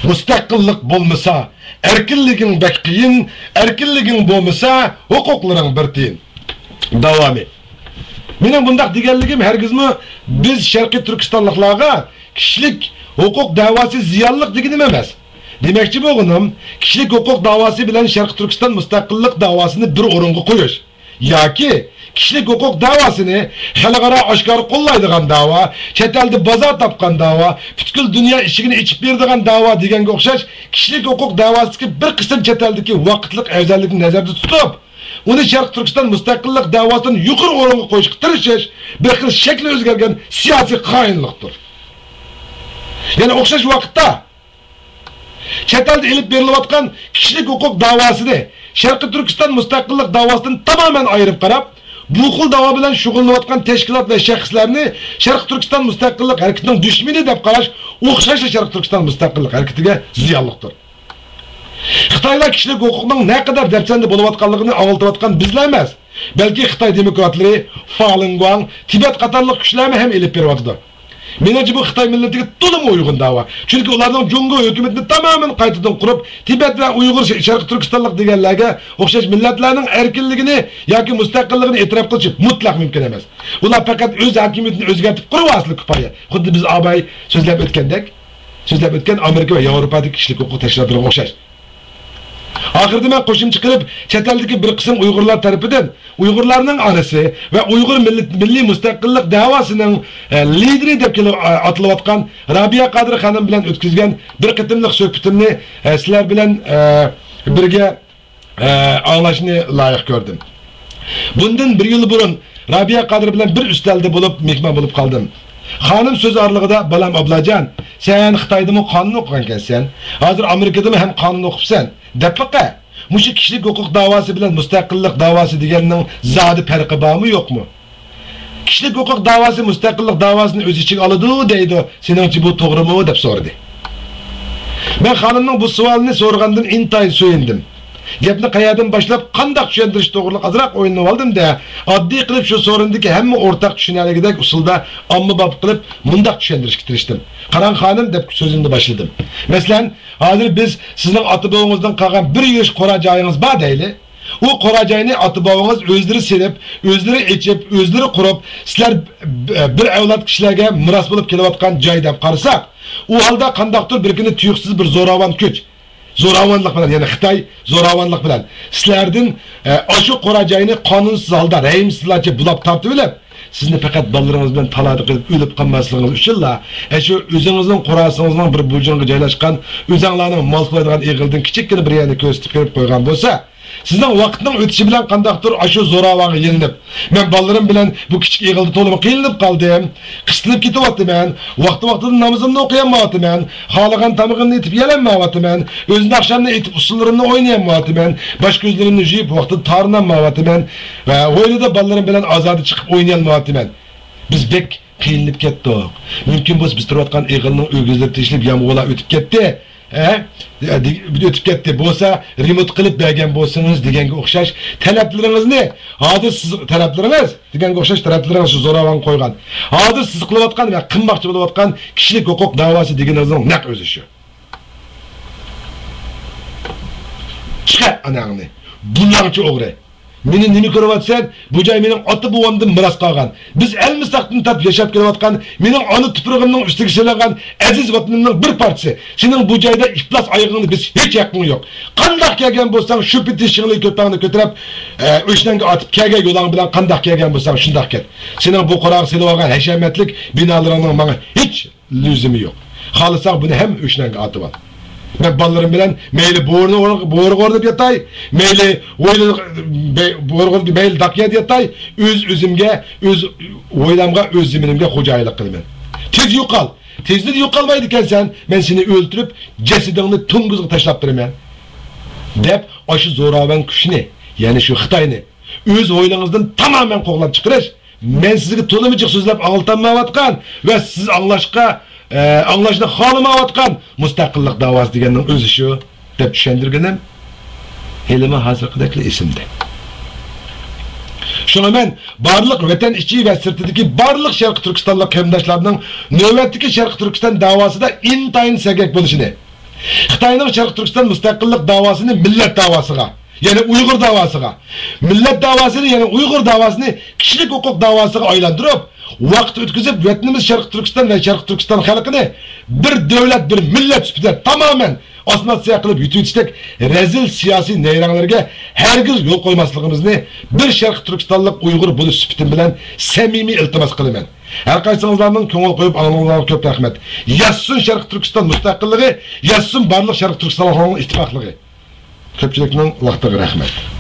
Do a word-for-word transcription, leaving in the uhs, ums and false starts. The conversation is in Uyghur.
مۇستەقىللىق بولمىسا، ئەركىنلىكىڭ بەك قىيىن، ئەركىنلىكىڭ بولمىسا، ھوقۇقلىرىڭ بىر تىيىن. داۋامى. مېنىڭ بۇنداق دېگەنلىكىم ھەرگىزمۇ بىز شەرقىي تۈركىستانلىقلارغا كىشىلىك ھوقۇق دەۋاسى زىيانلىق دېگىنىم ئەمەس. دېمەكچى بولغىنىم، كىشىلىك ھوقۇق داۋاسى بىلەن شەرقىي تۈركىستان مۇستەقىللىق داۋاسىنى بىر ئورۇنغا قويۇش ياكى كىشىلىك ھوقۇق داۋاسىنى خەلقئارا ئاشكارا قوللايدىغان داۋا، چەت ئەلدە بازار تاپقان داۋا، پۈتكۈل دۇنيا ئىشىكىنى ئېچىپ بېرىدىغان داۋا دېگەنگە ئوخشاش كىشىلىك ھوقۇق داۋاسىدىكى بىر قىسىم چەت ئەلدىكى ۋاقىتلىق ئەۋزەللىكنى نەزەردە تۇتۇپ، ئۇنى شەرقىي تۈركىستان مۇستەقىللىق دەۋاسىدىن يۇقىرى ئورۇنغا قويۇشقا تىرىشىش، بىر خىل شەكلى ئۆزگەرگەن سىياسىي خائىنلىقتۇر. يەنە ئوخشاش ۋاقىتتا، چەت ئەلدە ئېلىپ بېرىلىۋاتقان كىشىلىك ھوقۇق داۋاسىنى شەرقىي تۈركىستان مۇستەقىللىق داۋاسىدىن تامامەن ئايرىپ قاراپ، بۇ خىل داۋا بىلەن شۇغۇللىنىۋاتقان تەشكىلات ۋە شەخسلەرنى شەرقىي تۈركىستان مۇستەقىللىق ھەرىكىتىنىڭ دۈشمىنى دەپ قاراش ئوخشاشلا شەرقىي تۈركىستان مۇستەقىللىق ھەرىكىتىگە زىيانلىقتۇر. خىتايلار كىشىلىك ھوقۇقنىڭ نەقەدەر دەپسەندە بولۇۋاتقانلىقىنى ئاڭلىتىۋاتقان بىزلا ئەمەس، بەلكى خىتاي دېموكراتلىرى، فالىنگۇاڭ، تىبەت قاتارلىق كۈچلەرمۇ ھەم ئېلىپ بېرىۋاتىدۇ. مېنىڭچە، بۇ خىتاي مىللىتىگە تولىمۇ ئۇيغۇن داۋا. چۈنكى ئۇلارنىڭ جۇڭگو ھۆكۈمىتىنى تامامەن قايتىدىن قۇرۇپ، تىبەت ۋە ئۇيغۇر، شەرقىي تۈركىستانلىق دېگەنلەرگە ئوخشاش مىللەتلەرنىڭ ئەركىنلىكىنى ياكى مۇستەقىللىقىنى ئېتىراپ قىلىشى مۇتلەق مۇمكىن ئەمەس. ئۇلار پەقەت ئۆز ھاكىمىيىتىنى ئۆزگەرتىپ قۇرۇۋالسىلا كۇپايە. خۇددى بىز ئاباي سۆزلەپ ئۆتكەندەك، سۆزلەپ ئۆتكەن ئامېرىكا ۋە ياۋروپادىكى كىشىلىك ھوقۇق تەشكىلاتلىرىغا ئوخشاش. ئاخىرىدا مەن قوشۇمچە قىلىپ، چەت ئەلدىكى بىر قىسىم ئۇيغۇرلار تەرىپىدىن ئۇيغۇرلارنىڭ ئانىسى ۋە ئۇيغۇر مىللىي، مىللىي مۇستەقىللىق دەۋاسىنىڭ، ئە، لىدىرى دەپ كېلىپ، ئە، ئاتىلىۋاتقان رابىيە قادىر خانىم بىلەن ئۆتكۈزگەن بىر قېتىملىق سۆھبىتىمنى، ئە، سىلەر بىلەن، ئە، بىرگە، ئە، ئاڭلاشنى لايىق كۆردۈم. بۇندىن بىر يىل بۇرۇن رابىيە قادىر بىلەن بىر ئۈستەلدە بولۇپ، مېھمان بولۇپ قالدىم. خانىم سۆز ئارىلىقىدا، «بالام ئابلاجان، سەن خىتايدىمۇ قانۇن ئوقۇغانكەنسەن، ھازىر ئامېرىكىدىمۇ ھەم قانۇن ئوقۇپسەن، دەپ بېقە. مۇشۇ كىشىلىك ھوقۇق داۋاسى بىلەن مۇستەقىللىق داۋاسى دېگەننىڭ زادى پەرقى بارمۇ، يوقمۇ؟ كىشىلىك ھوقۇق داۋاسى مۇستەقىللىق داۋاسىنى ئۆز ئىچىگە ئالىدۇ دەيدۇ، سېنىڭچە بۇ توغرىمۇ؟» دەپ سورىدى. مەن خانىمنىڭ بۇ سوئالىنى سورىغاندىن ئىنتايىن سۆيۈندۈم. گەپنى قەيەردىن باشلاپ، قانداق چۈشەندۈرۈش توغرىلىق ئازراق ئويلىنىۋالدىم-دە، ئاددىي قىلىپ شۇ سورۇندىكى ھەممە ئورتاق چۈشىنەلىگۈدەك ئۇسۇلدا ئاممىباب قىلىپ مۇنداق چۈشەندۈرۈشكە تىرىشتىم. «قاراڭ خانىم» دەپ سۆزۈمنى باشلىدىم. مەسىلەن، ھازىر بىز سىزنىڭ ئاتا-بوۋىڭىزدىن قالغان بىر يۈرۈش قورا جايىڭىز بار دەيلى. ئۇ قورا جاينى ئاتا-بوۋىڭىز ئۆزلىرى سېلىپ، ئۆزلىرى ئېچىپ، ئۆزلىرى قۇرۇپ، سىلەر ب-، بىر ئەۋلاد كىشىلەرگە مىراس بولۇپ كېلىۋاتقان جاي دەپ قارىساق، ئۇ ھالدا قانداقتۇر بىر كۈنى تۇيۇقسىز بىر زوراۋان كۈچ، زوراۋانلىق بىلەن، يەنى خىتاي زوراۋانلىق بىلەن سىلەردىن، ئە، ئاشۇ قورا جاينى قانۇنسىز ھالدا رەھىمسىزلارچە بۇلاپ تارتىۋېلىپ، سىزنى پەقەت بالىلىرىڭىز بىلەن تالادا قېلىپ ئۆلۈپ قالماسلىقىڭىز ئۈچۈنلا، ئەشۇ ئۆزىڭىزنىڭ قوراسىڭىزنىڭ بىر بۇرجىڭىغا جايلاشقان، ئۆزەڭلارنىڭ مال سولايدىغان ئېغىلدىن كىچىككىنە بىر يەرنى كۆرسىتىپ بېرىپ قويغان بولسا، سىزنىڭ ۋاقىتنىڭ ئۆتۈشى بىلەن قانداقتۇر ئاشۇ زوراۋانغا يېلىنىپ، مەن بالىلىرىم بىلەن بۇ كىچىك ئېغىلدا تولىمۇ قىينىلىپ قالدىم، قىستىلىپ كېتىۋاتىمەن، ۋاقتى-ۋاقتىدا نامىزىمنى ئوقۇيالمايۋاتىمەن، خالىغان تامىقىمنى ئېتىپ يېيەلمەيۋاتىمەن، ئۆزناخشامنى ئېتىپ ئۇسسۇللىرىمنى ئوينىيالمايۋاتىمەن، باش-كۆزلىرىمنى يۇيۇپ ۋاقتىدا تارىنالمايۋاتىمەن ۋە ھويلىدا بالىلىرىم بىلەن ئازادە چىقىپ ئوينىيالمايۋاتىمەن. بىز بەك قىينىلىپ كەتتۇق. مۇمكىن بولسا بىز تۇرۇۋاتقان ئېغىلنىڭ ئۆگزىلىرى تېشىلىپ يامغۇرلار ئۆتۈپ كەتتى. ھە؟ ئۆتۈپ كەتتى. بولسا رېمونت قىلىپ بەرگەن بولسىڭىز دېگەنگە ئوخشاش تەلەپلىرىڭىزنى، ھازىر سىز تەلەپلىرىڭىز دېگەنگە ئوخشاش تەلەپلىرىڭىز شۇ زوراۋانغا قويغان. ھازىر سىز قىلىۋاتقان ۋە قىلماقچى بولۇۋاتقان كىشىلىك ھوقۇق داۋاسى دېگىنىڭىزنىڭ نەق ئۆزى شۇ. چىقار ئاناڭنى. بۇلاڭچى ئوغرى. مېنى نېمە كۆرۈۋاتىسەن؟ بۇ جاي مېنىڭ ئاتا-بوۋامدىن مىراس قالغان، بىز ئەلمىساقتىن تارتىپ ياشاپ كېلىۋاتقان، مېنىڭ ئانا تۇپرىقىمنىڭ ئۈستىگە سېلىنغان ئەزىز ۋەتىنىمنىڭ بىر پارچىسى. سېنىڭ بۇ جايدا ئىپلاس ئايىغىڭنى بېسىش ھېچ ھەققىڭ يوق. قانداق كەلگەن بولساڭ، شۇ پېتى شىڭلىك كۆپەڭنى كۆتۈرۈپ، ئە، ئۆشنەڭگە ئاتىپ كەلگەن يولۇڭ بىلەن قانداق كەلگەن بولساڭ، شۇنداق كەت. سېنىڭ بۇ قوراغا سېلىۋالغان ھەشەمەتلىك بىنالىرىڭنىڭ ماڭا ھېچ لۆزۈمى يوق. خالىساڭ بۇنى ھەم ئۆشنەڭگە ئاتىۋال. مەن بالىلىرىم بىلەن مەيلى بورىنى ئور-، بورىغا ئورنىتىپ ياتاي، مەيلى ھويلا، بە-، بورىغا ئورنىتىپ، مەيلى داق يەردە ياتاي، ئۆز-ئۆزۈمگە، ئۆز ھويلامغا، ئۆز زېمىنىمگە خوجايىنلىق قىلىمەن. تېز يوقال. تېزدىن يوقالمايدىكەنسەن، مەن سېنى ئۆلتۈرۈپ، جەسىتىڭنى توڭگۇزغا تاشلاپ بېرىمەن. دەپ، ئاشۇ زوراۋان كۈچنى، يەنى شۇ خىتاينى، ئۆز ھويلىڭىزدىن تامامەن قوغلاپ چىقىرىش، مەن سىزگە تولىمۇ جىق سۆزلەپ ئاڭلىتالمايۋاتقان ۋە سىز ئاڭلاشقا، ئە، ئاڭلاشنى خالىمايۋاتقان مۇستەقىللىق داۋاسى دېگەننىڭ ئۆزى شۇ، دەپ چۈشەندۈرگىنىم ھېلىمۇ ھازىرقىدەكلا ئېسىمدە. شۇڭا مەن بارلىق ۋەتەن ئىچى ۋە سىرتىدىكى بارلىق شەرقىي تۈركىستانلىق قېرىنداشلارنىڭ نۆۋەتتىكى شەرقىي تۈركىستان داۋاسىدا ئىنتايىن سەگەك بولۇشىنى، خىتاينىڭ شەرقىي تۈركىستان مۇستەقىللىق داۋاسىنى مىللەت داۋاسىغا، يەنى ئۇيغۇر داۋاسىغا، مىللەت داۋاسىنى، يەنى ئۇيغۇر داۋاسىنى كىشىلىك ھوقۇق داۋاسىغا ئايلاندۇرۇپ، ۋاقىت ئۆتكۈزۈپ، ۋەتىنىمىز شەرقىي تۈركىستان ۋە شەرقىي تۈركىستان خەلقىنى بىر دۆلەت، بىر مىللەت سۈپىتىدە تامامەن ئاسسىمىلياتسىيە قىلىپ يۇتۇۋېتىشتەك رەزىل سىياسىي نەيرەڭلەرگە ھەرگىز يول قويماسلىقىمىزنى بىر شەرقىي تۈركىستانلىق ئۇيغۇر بولۇش سۈپىتىم بىلەن سەمىمىي ئىلتىماس قىلىمەن. ھەر قايسىڭىزلارنىڭ كۆڭۈل قويۇپ ئاڭلىغىنىڭلارغا كۆپ رەھمەت. ياشىسۇن شەرقىي تۈركىستان مۇستەقىللىقى، ياشىسۇن بارلىق شەرقىي تۈركىستان خەلقىنىڭ ئىتتىپاقلىقى. كۆپچىلىكنىڭ ۋاقتىغا رەھمەت.